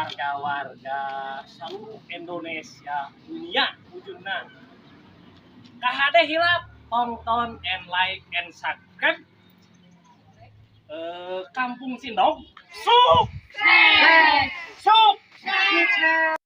Warga-warga seluruh Indonesia, dunia ujungna. Kahade hilap tonton and like and subscribe. Kampung Sindok. Sukses. Sukses.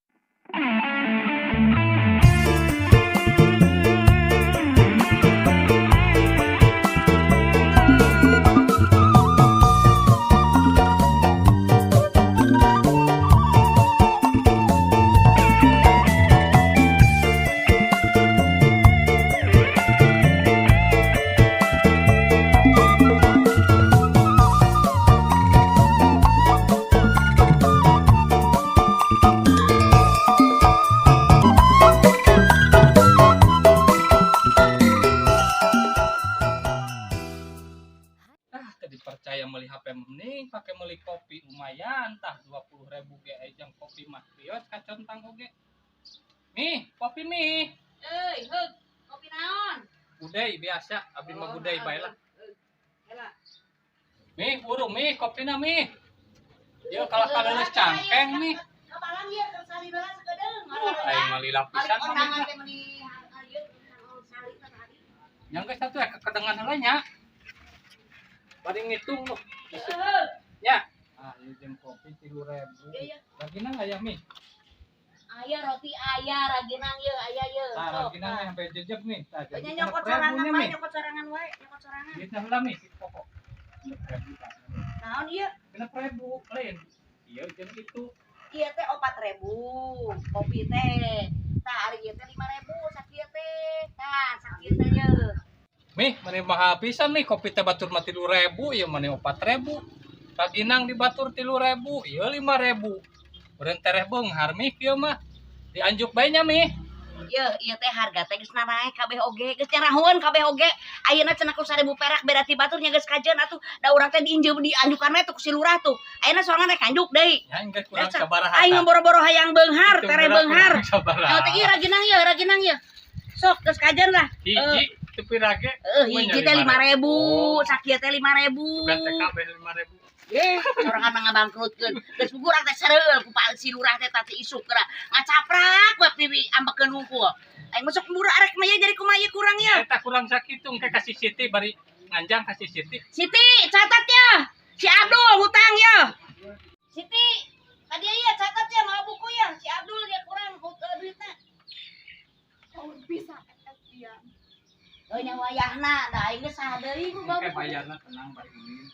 Ah, tadi percaya beli HP mending pakai beli kopi lumayan tah 20.000 ge jang kopi mah kios kacontang oge. Nih, kopi nih. Euy, heug, kopi naon? Budai biasa, abdi mah budai bae lah. Heula. Nih, urung nih kopina mih. Ieu kalah kaleuleus cangkeng nih. Kapalang ieu keur sali heula sakedeung. Aing mah lila pisan Balik kondangan teh meuni ieu sali tadi. Yang geus satu ya kekedengan heula nya. Bari ngitung loh. Heeh. Ya. Ah, ieu jeung kopi 3.000. Iya, iya. Raginang aya mih. Aya roti aya raginang ieu aya ieu. Tah raginang sampai jejeg nih. Tah jadi Nya nyokot sorangan wae, nyokot sorangan wae, nyokot sorangan. Duitna heula mih si pokok. 6.000 tah. Naon ieu? 6.000 lain. Ieu jeung itu. Ieu teh 4.000 kopi teh. Tah ari ieu teh 5.000 sakieu teh. Tah sakieu teh ieu. Mih, mani mahal pisan nih kopi teh batur mah 3.000, ieu mani 4.000. Raginang di batur 3.000, ieu 5.000. Urang tereh beunghar mih kieu mah. Dianjuk bae nya mih. Ieu ieu teh harga teh geus naraek kabeh oge, geus nyarahoeun kabeh oge. Ayeuna cenah ku 1.000 perak beda ti batur nya geus kajeun atuh. Da urang teh diinjeum dianjukan we tuh ku si lurah tuh. Ayeuna sorangan rek anjuk deui. Ya geus kurang sabaraha. Aing boro-boro hayang beunghar, tereh beunghar. Sabaraha. Nya teh ieu raginang ieu, raginang ieu. Sok geus kajeun lah. Hiji teu pirage. Hiji teh 5.000, sakieu teh 5.000. Sugan teh kabeh 5.000. Sorangan mah ngabangkrutkeun. Geus urang teh sareueul ku Pak si lurah teh tadi isuk geura. Ngacaprak we piwi ambekeun hungkul. Aing masuk murah arek mah jadi kumaha ieu kurang ya. Eta kurang sakitu engke ka si Siti bari nganjang ka si Siti. Siti, catat ya. Si Abdul hutang ya. Siti, tadi ya catat ya mau buku ya. Si Abdul dia kurang duitna. Oh, bisa ya. Oh nya wayahna, da aing geus saha deui ku Engke bayarna tenang bari ulin.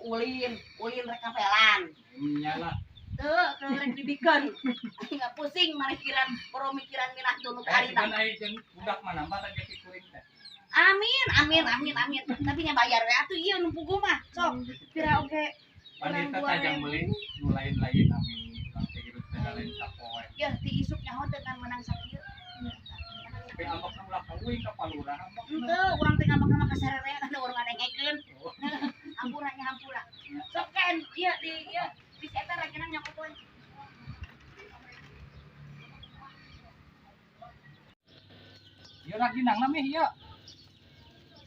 Ulin, ulin rek kapelan. Nyala. Teu, teu rek dibikeun. Aing nggak pusing mikiran, boro mikiran minah tunuk harita. Aing jeung budak mah nambah rezeki kuring teh. Amin, amin, amin, amin. Tapi nya bayar we atuh ieu nu puguh mah. Sok, pira oge. Wanita tajam meuli nu lain-lain amin. Urang teh hirup teh lain sapoe. Ya, ti isuk nyaho teh kan menang sakieu. Tapi ambek ulah kawin ka palurah ambek. Henteu, urang teh ngambek mah kasarerea kana urang ngadengekeun. Hampura nya hampura. Sok kan, ieu di ieu bisa eta raginang nyokot we. Ieu raginang na mih ieu.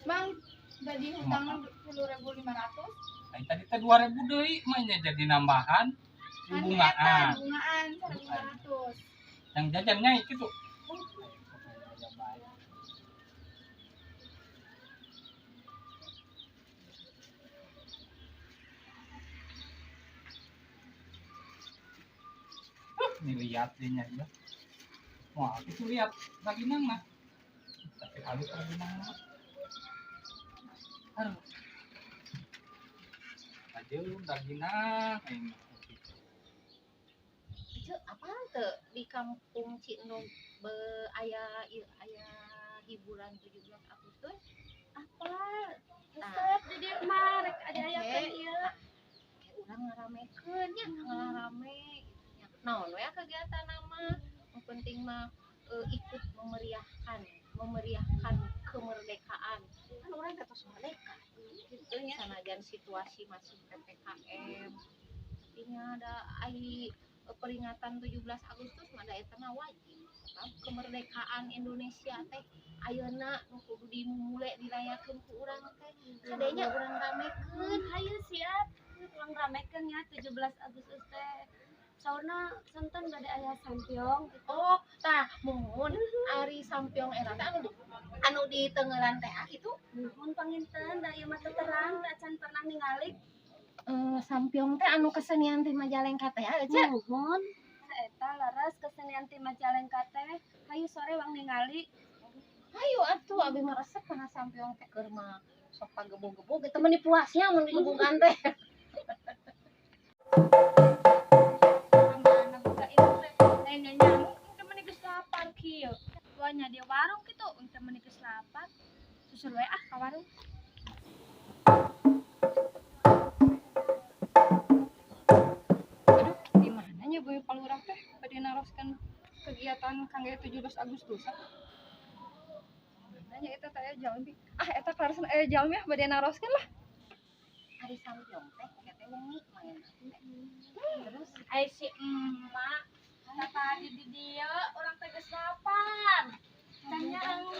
Mang jadi hutang 10.500. Ai tadi teh 2.000 deui mah nya jadi nambahan bungaan. Bungaan 1.500. Yang jajannya itu. Ini lihat dinya ya. Wah, itu lihat raginang mah. Tapi halus raginang mah. Aduh. Ajeun raginang aing. Ceu, apaan teu di kampung Cindog be aya aya hiburan 17 Agustus? Apa? Resep di dieu mah rek ada ayakeun ieu. Urang ngaramekeun nya, ngarame. Naon we kegiatan mah, nu penting mah ikut memeriahkan kemerdekaan. Kan urang teh tos merdeka. Gitu nya. Sanajan situasi masih PPKM. Tapi nya ada ai peringatan 17 Agustus mah da eta mah wajib. Sebab kemerdekaan Indonesia teh ayeuna nu kudu dimumule dirayakeun ku urang teh. Kadenya urang ramekeun. Hayu siap. Urang ramekeun nya 17 Agustus teh. Saurna santen bade aya sampiong gitu. Oh, tah muhun ari sampiong eta teh anu di Tengeran teh kitu. Muhun panginten da ieu mah teu terang, da can pernah ningali. Sampiong teh anu kesenian ti Majalengka teh aja. Muhun. Eta leres kesenian ti Majalengka teh. Hayu sore wang ningali. Hayu atuh abi mah resep kana sampiong teh keur mah sok pagebug-gebug eta mah puasnya mun digebugan teh. Amana buka itu teh lain nyangu engke meuni geus lapar kieu. Nya di warung kitu engke meuni geus lapar. Susul we ah ka warung. Aduh, di mananya bumi palurah teh bade naroskeun kegiatan kangge 17 Agustus. Mananya eta teh aya jalmi. Ah, eta kaleresan aya jalmi ah bade naroskeun lah. Ari sampiong teh engke teh wengi maen teh. Terus Ai si emak tadi di dieu urang teh geus lapar. Tanya anu.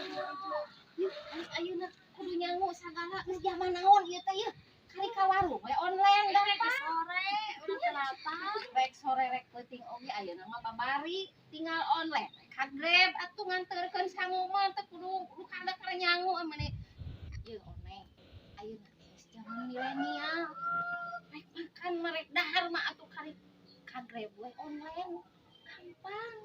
Yeuh, ayeuna kudu nyangu sagala geus jaman naon ieu teh yeuh. Kari ka warung we online gampang. Sore urang teh lapar. Rek sore rek peuting oge ayeuna mah babari tinggal online. Ka Grab atuh nganterkeun sangu mah teh kudu nu kada keur nyangu meni. Yeuh online. Ayeuna geus jaman milenial. Rek makan mah rek dahar mah atuh kari ka Grab we online. Gampang.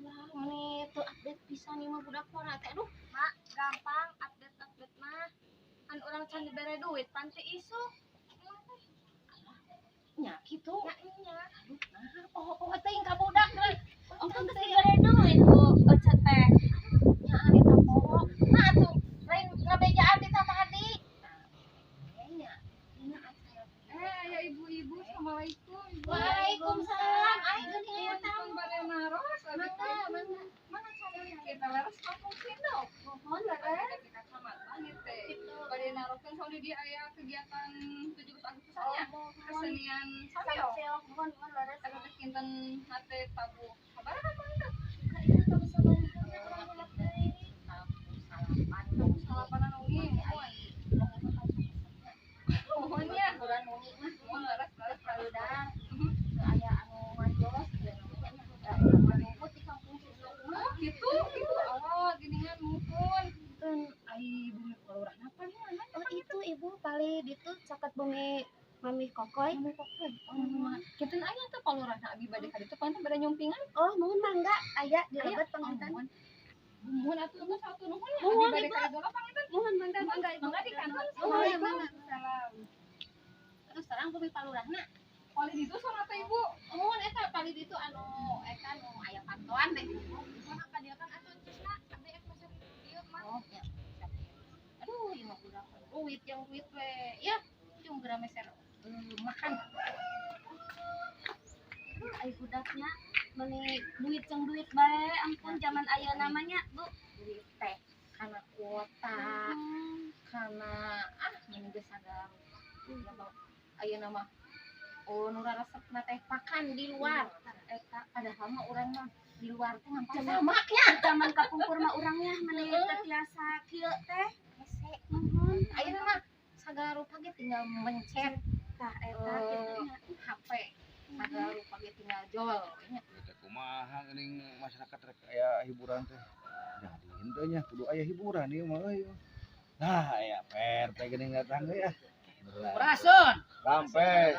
Wah, meni teu update pisan ieu mah budak pora teh aduh. Mak, gampang update-update mah. Kan urang can dibere duit panti isuk. Nya kitu. Nya nya. Aduh, nah poho-poho teuing ka budak geus. Untung geus dibere duit ku Ece teh. Nya eta poho. Nah atuh lain ngabejaan ti tadi. Nah, nya dina acara. Aya ibu-ibu, assalamualaikum. Ibu. Waalaikumsalam. Ai geuning aya tamu. Bade naros abi Mangga, teh. mangga. Mana cara kita leres kampung Sindok. Mohon leres. Di kecamatan ieu teh. Bade naroskeun soalnya dia aya kegiatan 17 Agustusan nya. Kesenian sampiong. Sampiong, mohon mohon leres. Eta teh kinten hate tabuh. Sabaraha panginten? Tabuh salapan. Tabuh salapanan wengi, mohon. Mohon nya. Bulan wengi mah. Mohon leres leres Kaludang. Teu aya anu ngajolos ieu namanya nya. Rumput di kampung Sindok mah. Oh, gitu gitu. Oh, geningan muhun. Ten ai bumi kalurahna pan mana? Oh itu ibu paling ditu caket bumi Mami Kokoy. Mami Kokoy. Oh, kinten aya teh palurahna abi bade ka ditu panten bade nyumpingan. Oh, mohon mangga aya di lebet panginten. Muhun atuh nu satu nuhun ya. Muhun, Abi bade Ibu. ka ditu panginten. Mohon mangga mangga ibu. Mangga di kantor. Mohon mangga. Salam. Terus terang bumi palurahna. Palih ditu saha teh ibu? Muhun eta palih ditu anu eta nu aya pantoan teh. Mohon ka dieu kan atuh encusna abdi ek meser dieu mah. Oh, ya. Aduh, ieu mah budak duit yang duit we. Ya, cung geura meser makan. Aduh, ai budaknya meuni duit jeung duit bae ampun zaman ayeuna mah nya, Bu. Duit teh kana kuota, kana ah meni geus sagala rupa. Ya mah ayeuna mah oh nu raresepna teh makan di luar. Eta padahal mah urang mah di luar teh ngampang sama nya. Zaman kapungkur mah urangnya meuni teu tiasa kieu teh. Hese. Muhun. Ayeuna mah sagala rupa ge tinggal mencet Tah eta kitu nya. HP. Sagala rupa ge tinggal jol nya. Teh kumaha geuning masyarakat rek aya hiburan teh. Jadi henteu nya kudu aya hiburan ieu mah euy. Nah, aya PRT geuning datang euy ah. Rasun. Rampes.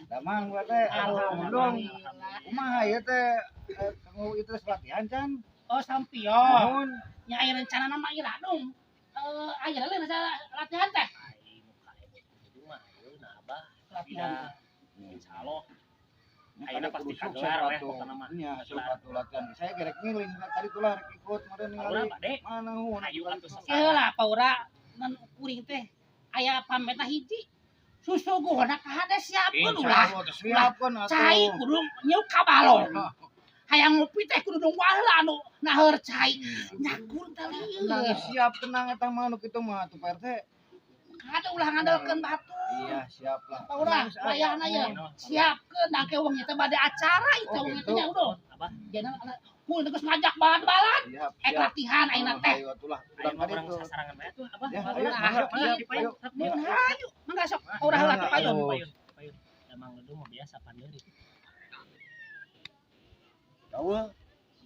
Damang we teh. Alhamdulillah. Kumaha ieu teh kanggo ieu teh latihan can? Oh, sampiong. Nuhun. Nya aya rencana mah ira dong. Aya lain latihan teh. Ai muka kudu mah ayeuna abah. Latihan. Insyaallah. Ayeuna pasti kagelar weh pokona mah. Nya sok atuh latihan. Saya gerek ngiling tadi tulah rek ikut meureun Paura ningali. bade. Mana hun. Ayo atuh Heula paura ngan kuring teh aya pametna hiji. Susuguhna kahade siapkeun ulah. Insyaallah teh siapkeun atuh. Cai kudu nyiuk ka balong. Hayang ngopi teh kudu nunggu heula anu naheur cai. Nyakur teh Tenang lieur. siap tenang eta mah nu kitu mah atuh Pak RT. Kahade ulah ngandalkeun batu. Iya, siap lah. Paura wayahna ye. Siapkeun dangke wengi teh bade acara itu Oh, wengi gitu. teh nya udah. Abah. Jangan kuring geus ngajak balan-balan. Siap, Ek siap. latihan ayeuna teh. Ayo atulah. Ayo Urang mah urang kaditu. sasarangan bae atuh abah. Ya, Mangga, ayo, mangga, mangga, mangga, ayo. payun. Mun hayu, mangga sok urang heula teh payun. Payun, payun. Emang lu mah biasa pandeuri. Eueuh.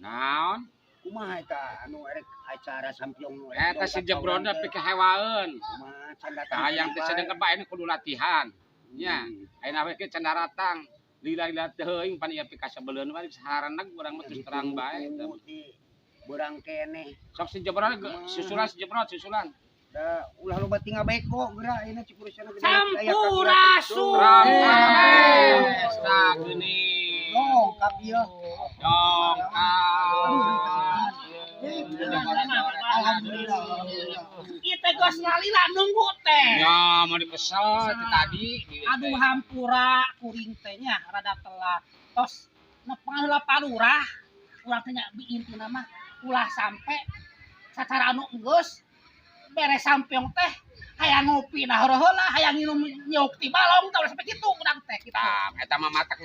Naon? Kumaha eta anu erek acara sampiong nu erek Eta si jebrona pikahewaeun. Kumaha can datang. Hayang teh sedengkeun bae kudu latihan. Nya, ayeuna we can daratang. Lila-lila teuing pan ieu pikasebeleun wae saharaneg urang mah terus terang bae eta. Beurang keneh. Sok si jebrona susulan si jebrot susulan. Da ulah loba tinggal beko geura ayeuna Cipurusana gede. Sampurasun. Rampes tah geuning. Dongkap ieu. Dongkap. Alhamdulillah. Ieu teh geus ngalila nunggu teh. Ya, mau dikesel ti tadi. Aduh hampura kuring teh nya rada telat. Tos nepangan heula Pak Lurah. Urang teh nya intina mah ulah sampe sacara anu geus beres sampeong teh hayang ngopi nah heula hayang nginum nyeuk ti balong tah ulah sampe kitu urang teh kitu. Tah, eta mah matak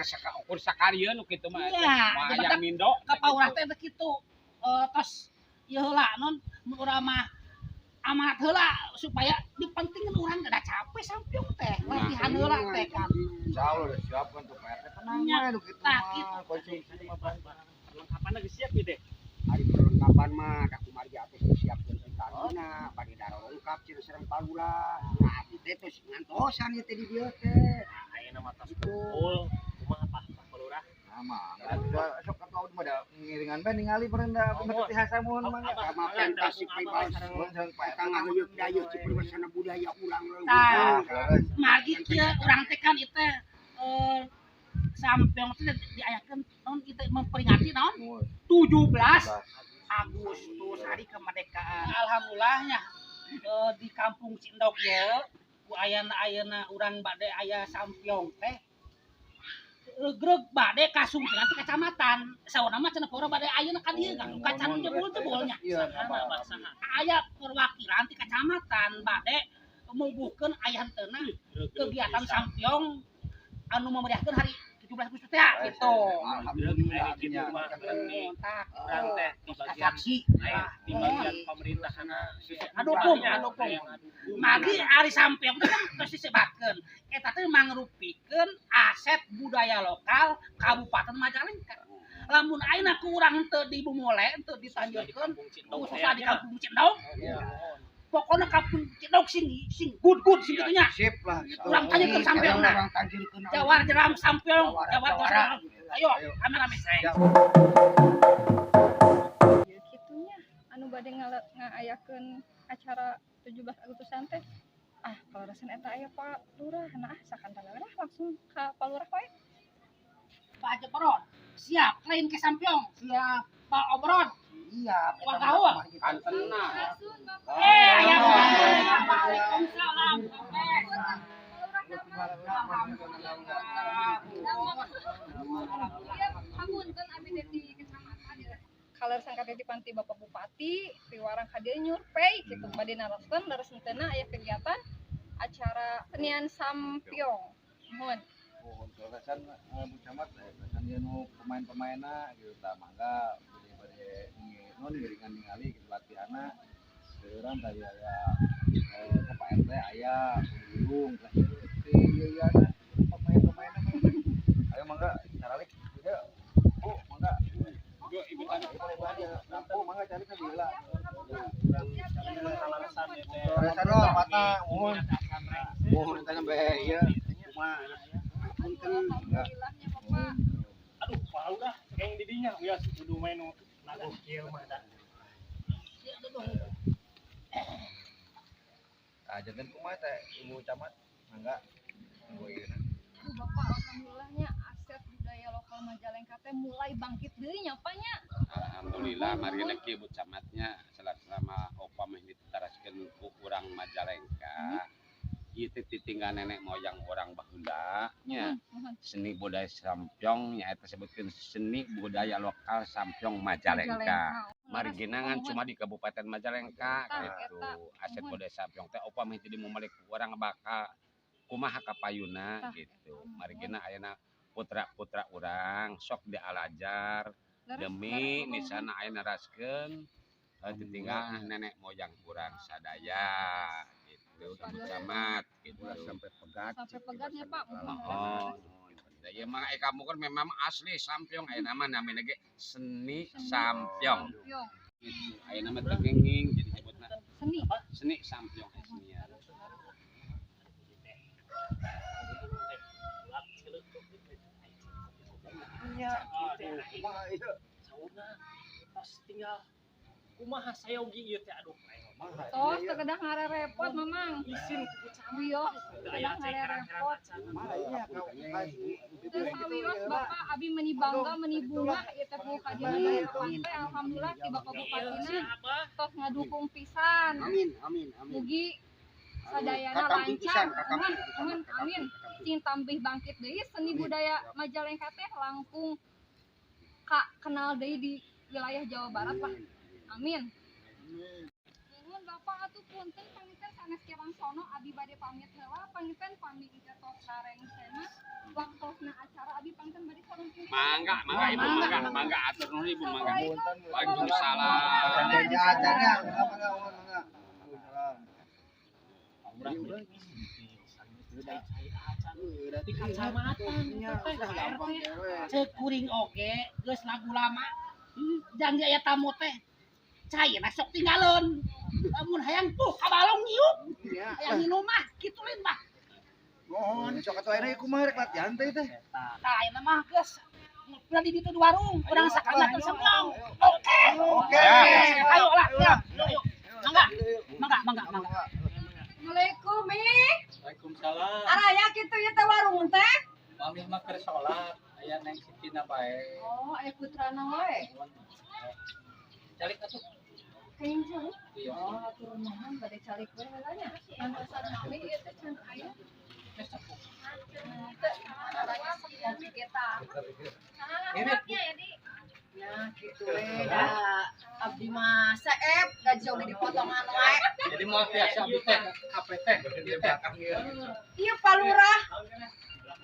ukur sakarieun nu kitu mah. Iya, hayang mindo. Ka Pak Lurah teh kitu. Tos ieu heula non mun urang mah amanat heula supaya dipentingkeun urang da capek sampeong teh latihan heula teh kan. Insyaallah udah siap kan tuh Pak RT tenang wae nu kitu mah. Konsumsi mah perlengkapan geus siap ieu teh. Ari perlengkapan mah da kumargi atuh disiapkeun ti taruna bade darongkap cenah sareng Pak Lurah. Nah abdi teh tos ngantosan ieu teh di dieu teh. Ayeuna mah tos kumpul kumaha Pak Lurah? Sama. Sok atuh mah da ngiringan bae ningali meureun da bener teh hasamun mah. Sama pentas pribadi. Eta ngaheuyeuk dayeuh Cipurwasana budaya urang. Tah. Margi kieu urang teh kan ieu teh sampeong teh diayakeun naon kita memperingati naon 17 Agustus hari kemerdekaan. Alhamdulillahnya di kampung Cindok ye ku ayana-ayana urang bade aya sampiong teh regreg bade kasungtingan ti kecamatan. Saurna mah cenah pora bade ayeuna ka dieu kan kacan jebul-jebulnya. Aya perwakilan ti kecamatan bade mubuhkeun aya henteuna kegiatan sampiong anu memeriahkeun hari 17 Agustus teh gitu. Alhamdulillah gitu mah urang teh di bagian di bagian pemerintahan adukung adukung. Magi ari sampeong teh kan terus disebatkeun. Eta teh mangrupikeun aset budaya lokal Kabupaten Majalengka. Lamun ayeuna ku urang teu dibumole, teu ditanjeurkeun khususna di Kampung Cindog. Pokoknya Kampung Cindog sing sing good good sing kitu nya. Sip lah gitu. Urang tanyakeun sampeong na. Jawar jeram sampeong, jawar jeram. Ayo, rame-rame. Ya kitunya anu bade ngaayakeun acara 17 Agustusan teh. Ah, kalau rasen eta aya Pak Lurah, nah sakantana lah langsung ka Pak Lurah wae. Pak Jeprot, siap lain ke sampeong. Siap. Pak Obron. Iya, Pak Kawa. Kantena. Eh, aya Waalaikumsalam. Hapunten abdi teh di kecamatan kaler sangkatnya di panti Bapak Bupati, piwarang ka dieu nyurpei kitu bade naroskeun leres henteu aya kegiatan acara senian sampiong. Nuhun. Mohon kelesan Bu Camat, leresan ieu nu pemain-pemainna gitu tah mangga bade non ngiringan ningali gitu latihanna. Seueuran tadi aya ke Pak RT aya pengurung tah ieu teh ieu ieu pemain-pemainna. Ayo mangga caralik ieu. Bu mangga. Ibu tani Bu mangga cari ka dieu lah. Leresan tempatna mohon. Mohon tanya bae ieu kumaha. Alhamdulillahnya Bapak. Aduh, palu dah geng di dinya geus kudu main nu lagu kieu mah da. Tah janten kumaha teh Ibu Camat mangga nganggo ieu. Aduh Bapak, alhamdulillahnya aset budaya lokal Majalengka teh mulai bangkit deui nya Pak nya. Alhamdulillah marina kieu Bu Camatnya selama opa meh ditaraskeun ku urang Majalengka. Ieu teh titinggal nenek moyang orang baheula nya. Seni budaya Sampiong nya eta sebutkeun seni budaya lokal Sampiong Majalengka. Margina ngan cuma di Kabupaten Majalengka gitu. Aset budaya Sampiong teh opa meh teu dimumalik ku urang bakal kumaha kapayuna gitu. Margina ayeuna putra-putra urang sok dialajar demi misalna aya naraskeun titinggal nenek moyang urang sadaya gitu. Ibu Camat gitu. Sampai pegat. Sampai pegatnya Pak. Oh. Da ieu mah kamu kan memang asli Sampyong aya nama namina ge seni Sampyong. Aya nama teu kenging jadi sebutna Seni. Seni Sampyong senian. Kumaha ieu? Sauna pas tinggal kumaha sayogi ieu teh aduh. Tos teu kedah ngarerepot Mamang. Isin ku camat. Wios teu kedah ngarerepot. Teu sawios Bapak abi meuni bangga meuni bungah ieu teh ku ka dieu harapan teh alhamdulillah ti Bapak Bupatina tos ngadukung pisan. Amin amin amin. Mugi sadayana lancar. Amin amin. Cing tambih bangkit deui seni budaya Majalengka teh langkung ka kenal deui di wilayah Jawa Barat lah. Amin. Nuhun Bapak atuh punten panginten sanes kirang sono abi bade pamit heula panginten pami engke tos sarengsena waktosna acara abi panginten bade sarumping. Mangga, mangga Ibu, mangga, mangga atur nuhun Ibu, mangga. Waalaikumsalam. Acaranya mangga mangga. Di kacamatan teh kuring oge geus lagu lama janji aya tamu teh cairna sok tinggaleun lamun hayang tuh ka balong nyiuk hayang minum mah kitu lain mah mohon sok atuh ayeuna kumaha rek latihan teh teh tah ayeuna mah geus udah di ditu di warung urang sakana teh Sampyong. Oke oke ayo lah ayo mangga mangga mangga mangga. Assalamualaikum Mi. Waalaikumsalam. Araya kitu ieu teh warung teh. Mami mah keur salat, aya Neng Sitina bae. Oh, aya putrana wae. Calik atuh. Kayang calik. Oh, atur nuhun bade calik we heula nya. Pantesan mami ieu teh can aya. Teh araya sok ngopi kita. Anaknya ya, Di. Ya gitu we da abdi mah saep gaji oge dipotongan wae. Jadi mau biasa abdi teh HP teh di belakang ieu. Ieu Pak Lurah.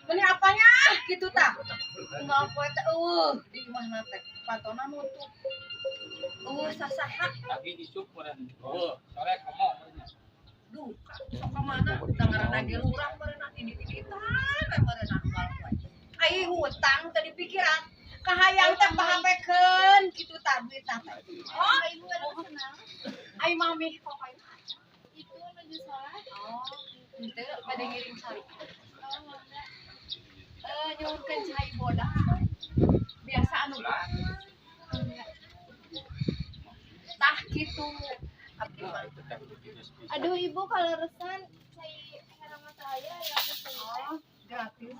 Meni apanya gitu tah. Unggal poe teh eueuh di imahna teh pantona nutup. Eueuh sasaha. Lagi isuk meureun. Heuh, sore komo meureun. Duh, sok ka mana da ngaranna ge lurah meureunna indit-inditan we meureunna unggal poe. Ai hutang teh dipikiran. Kahayang teh pahapekeun kitu tah duitna teh. Oh, ibu ada senang. Ai mami pokoe. Itu menuju sholat. Oh, henteu bade ngiring calik. Oh, mangga. Nyuhunkeun cai bodas. Biasa anu tah kitu. Aduh ibu kalau resan cai herang mata aya ya oh, gratis.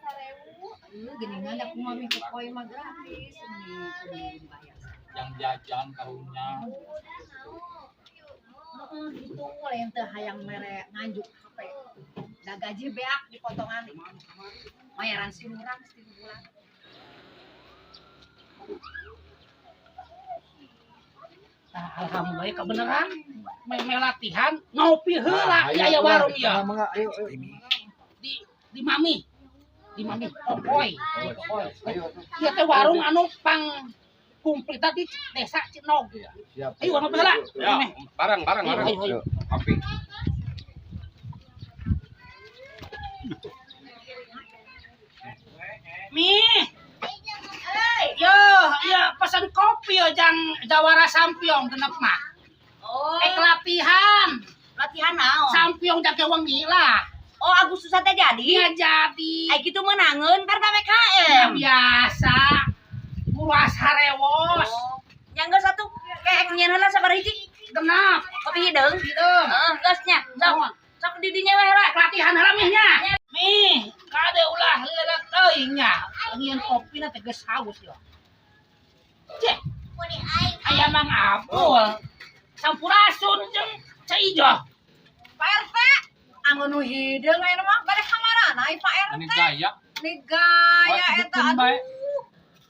1000. Geuningan aku mami pokoe mah gratis ini bayar. Yang jajan karunya. Heeh, kitu lain teu hayang mere nganjuk HP. Da gaji beak dipotongan. Bayaran si lurah 3 bulan. Nah, alhamdulillah kebenaran meme latihan ngopi heula di aya warung ieu. Ayo ayo. Di mami. Di mami pokoy. Ayo. Ieu teh warung anu pang komplit di desa Cinog. Siap. Ayo ngopi heula. Ya, bareng bareng bareng. Kopi. Mi. Yo, ya pesan kopi yo jang jawara Sampyong genep mah. Oh. Latihan. Latihan naon? Sampyong jage wengi lah. Oh, Agustusan teh jadi? Iya jadi. Ai kitu meunangeun par PPKM. Ya biasa. Buruas harewos. Oh. Nya geus atuh keek nyeun heula sabaraha hiji? Genap. Kopi hideung. Hideung. Heeh, geus nya. Sok. Sok di dinya we heula. Latihan heula mih nya. Mih, kade ulah leuleut teuing nya. Ngieun kopina teh geus haus yo. Cek. Aya Mang Apul. Sampurasun jeung Cai Ijo. Pak RT, anu nu hideung ayeuna mah bade ka marana ai Pak RT. Ini gaya. Ini gaya eta aduh.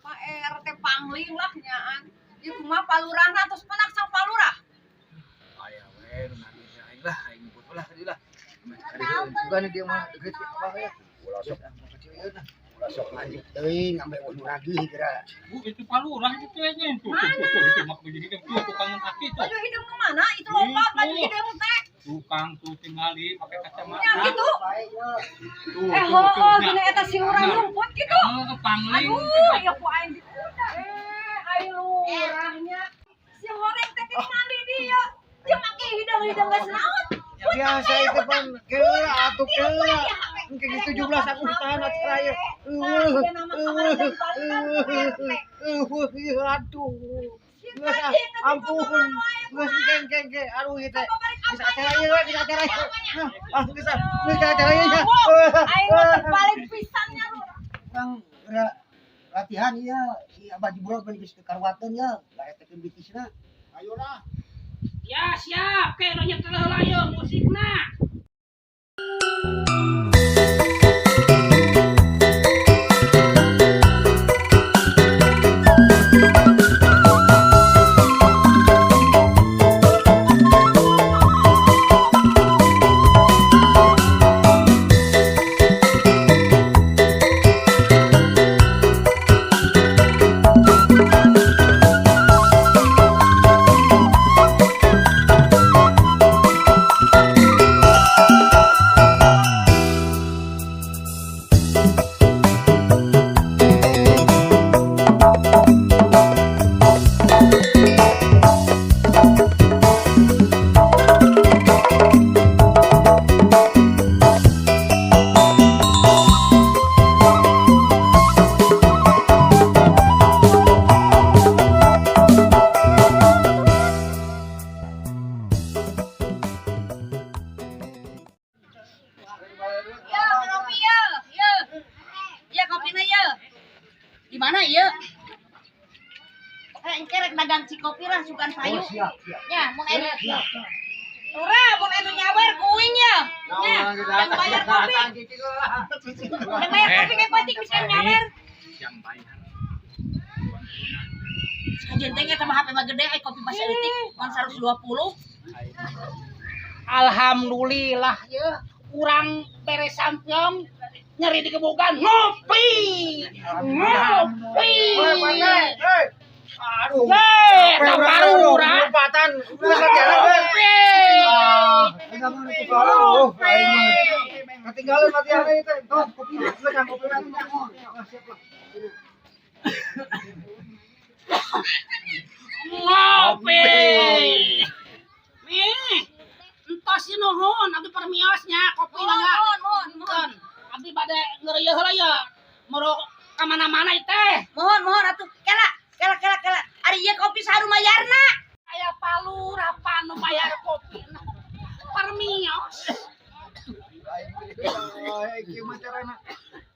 Pak RT pangling lah nyaan. Ieu kumaha palurahna tos penak sang palurah. Aya we nu nangis aing lah aing butuh lah di lah. Juga nih dia mah deket abah ya. Ulah sok kecil ieu nah. Ulah sok lanjut teuing ambe nu ragih geura. Bu itu palurah itu kayaknya itu. Tuh itu mak baju hideung tuh tukangan aki tuh. Baju hideung nu mana? Itu lompat baju hideung teh. Tukang tuh tingali pakai kacamata. Ya gitu. Tuh, Eh, tuh, heuh, tuh, nya. gini eta si lurah nyumput gitu. Oh, pangling. Aduh, ya ku aing diundang. Eh, ai lurahnya. Si horeng teh tingali dia. Dia make hidung-hidung geus naon. Ya biasa itu pan keula atuh keula. Engke geus 17 Agustusan acara ieu. Eueuh, eueuh, eueuh, ieu aduh. Geus ah, ampun. Geus engke engke engke aduh ieu teh. Geus acara ieu we, geus acara ieu. Ah, geus ah, geus acara ieu nya. Aing mah terbalik pisan nya lurah. Urang latihan ieu si Abah Jibrol pan geus karuateun ye, gaetekeun bitisna. Ayo lah. Ya siap, ke nu nyetel heula ieu musikna. Ya, kopi ya. Ya. Ya kopina ya. Di mana ya? Eh, engke rek dagang cikopi lah sugan payu. Oh, siap, siap. Ya, mun anu. Lurah, mun anu nyawer kuing ya. Ya, yang bayar kopi. Yang bayar kopi kayak penting bisa nyawer. Yang bayar. Sajen teh eta mah HP mah gede eh kopi pas eutik ngan 120. Alhamdulillah ya, urang beres sampiong nyeri di kebogan ngopi. Ngopi. Aduh. Ye, eta baru urang. Lompatan. Geus latihan we. Ngopi. Ah, Oh, aing mah. Ketinggalan latihan ieu teh. Tuh, kopi geus kan kopi mah. Ah, siap lah. Ngopi. Nih, entos ieu nuhun abdi permiosnya kopi mangga. Mohon, mohon, mohon. Mohon. Abdi bade ngeureuyeun heula ya. Moro ka mana-mana ieu teh. Mohon, mohon atuh. Kela, kela, kela, kela. Ari ieu kopi saha nu mayarna? Aya palurah pan nu bayar kopi. Permios. Aing kieu mah carana.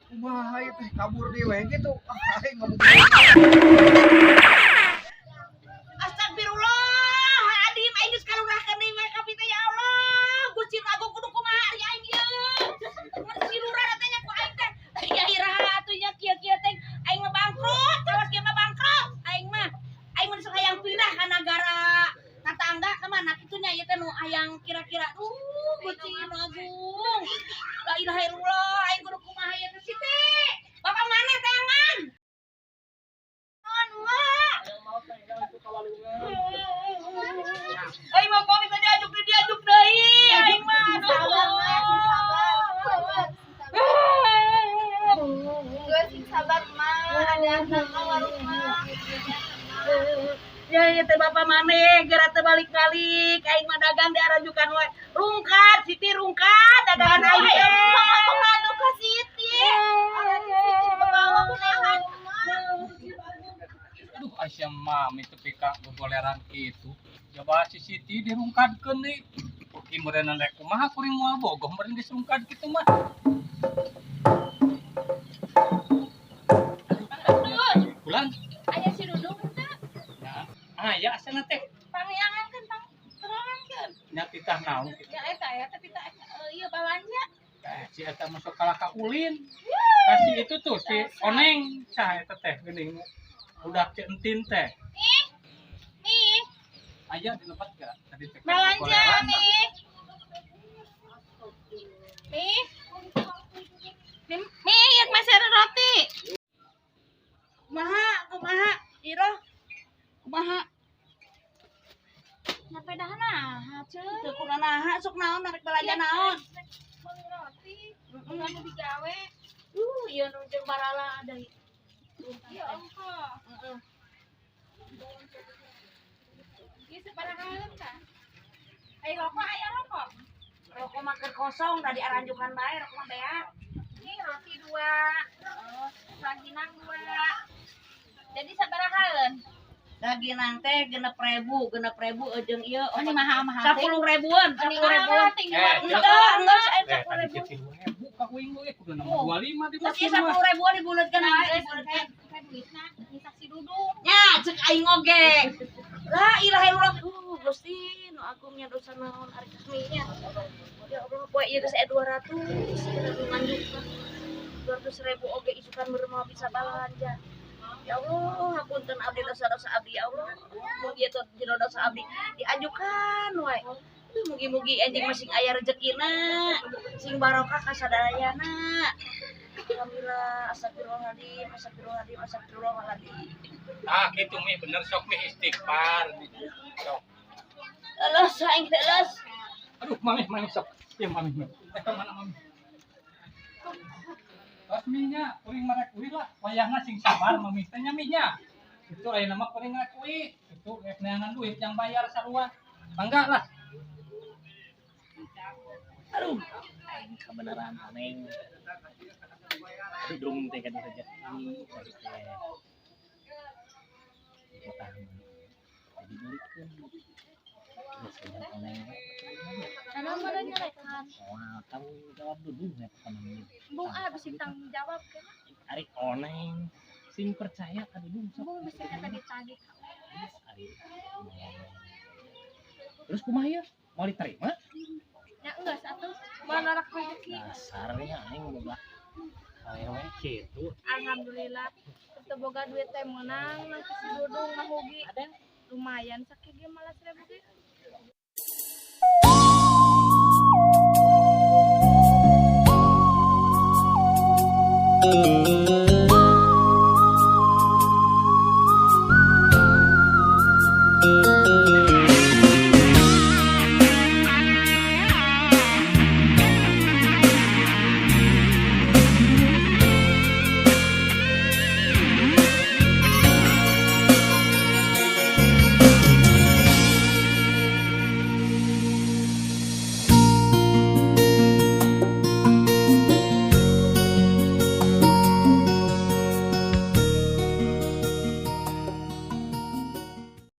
Kumaha ieu teh kabur deui we kitu. Ah, aing ngomong. Astagfirullah, adim aing geus kalurahkeun deui we kopi teh ya Allah. Gusti Nu Agung kudu kumaha ari aing ieu. Mun si lurah teh nya ku aing teh. Ya iraha atuh nya kieu-kieu teh aing mah bangkrut, kawas kieu mah bangkrut. Aing mah aing mah sok hayang pindah ka nagara tetangga ka mana kitu nya ieu teh nu hayang kira-kira Gusti Nu Agung. La ilaha illallah, aing kudu kumaha ieu teh Siti. Bapak mana tangan? Nuhun, Mak. Aing mau kopi tadi ajuk deui diajuk deui. Aing mah aduh. Sabar, Mak, sing sabar. Gue sing sabar, Mak. Ada anak ka warung, Mak. Ya ya teh bapak maneh geura teu balik-balik aing mah dagang diaranjukan we. Rungkat Siti rungkat dagangan aing teh. Mama ngadu ka Siti. Orang Siti dibawa kunahan, Mak. Aduh, Aisyah mami tepi ka gogoleran kitu. Coba si Siti dirungkadkeun deui. Oke, meureunna rek kumaha kuring moal bogoh meureun geus rungkad kitu mah. Bulan. Aya si Dudung teh. Nah, ah ya asana teh. Pangiangankeun pang terangkeun. Nya titah naon kitu. Ya eta ya tapi tah ieu balanja. Eh, si eta masuk kalah ka ulin. Kasih itu tuh si Oneng saha eta teh geuning. Udah si Entin teh. Nih. Nih, Aya di tempat geura tadi teh. balanja nih. Nih. Nih, ieu meser roti. Kumaha kumaha Iroh? Kumaha? Nyampe dah nah, Teu kunanaha Sok naon rek belanja naon? Meuli roti. Anu digawe. Ieu nu jeung barala deui. Ieu ongko. Heeh. Ieu sabaraha heum tah? Ai rokok aya rokok. Rokok mah keur kosong da diaranjukan bae rokok mah beak. Ini roti 2. Rangginang 2. Jadi sabaraha heun? Rangginang teh 6.000, 6.000 jeung ieu Oh, ini mahal-mahal teh. 10 ribuan, 10 ribuan. Enggak, enggak, saya 10 ribu. 3.000 ka uing ge kudu nambah 25 di Terus ieu 10 ribuan dibuletkeun aja, dibuletkeun. Duitna saksi dudung. Nya, cek aing oge. La ilaha illallah. Gusti, nu agung nya dosa naon ari kami nya. Ya Allah, poe ieu geus aya 200, nu nganjuk. 200.000 oge isukan meureun moal bisa balanja. Ya Allah, hapunten abdi dosa-dosa abdi ya Allah. Mugi eta dina dosa abdi diajukan wae. Mugi-mugi anjing masing aya rezekina, sing barokah ka sadayana. Alhamdulillah, astagfirullahaladzim, astagfirullahaladzim, astagfirullahaladzim. Ah, kitu Mi bener sok Mi istighfar. Sok. Alas, aing teh alas. Aduh, mami, mami sok. Ieu mami. Eh, mana mami? Tos Mi nya, kuring marek uih lah. Wayahna sing sabar mami teh nya Mi nya. Itu ayeuna mah kuring rek uih. Itu rek neangan duit yang bayar sarua. Mangga lah. Aduh, aing kebenaran aneh. Dudung teh kan rezeki tadi teh. Utang jadi belikan. Geus kejam aneh. Karena mana nyarekan. Wah, tanggung jawab dudung ya pokoknya. Bung ah bisa tanggung jawab kan? Ari oneng sing percaya ka dudung sok. Bung bisa kata ditagih. Ari. Terus kumaha ya? Mau diterima? Ya enggak satu. Mau nolak rezeki. Dasarnya aing boga awewe kitu. Alhamdulillah. Teu boga duit teh meunang nanti si Dudung mah hogi. Lumayan sakit ge malah 1.000 ge.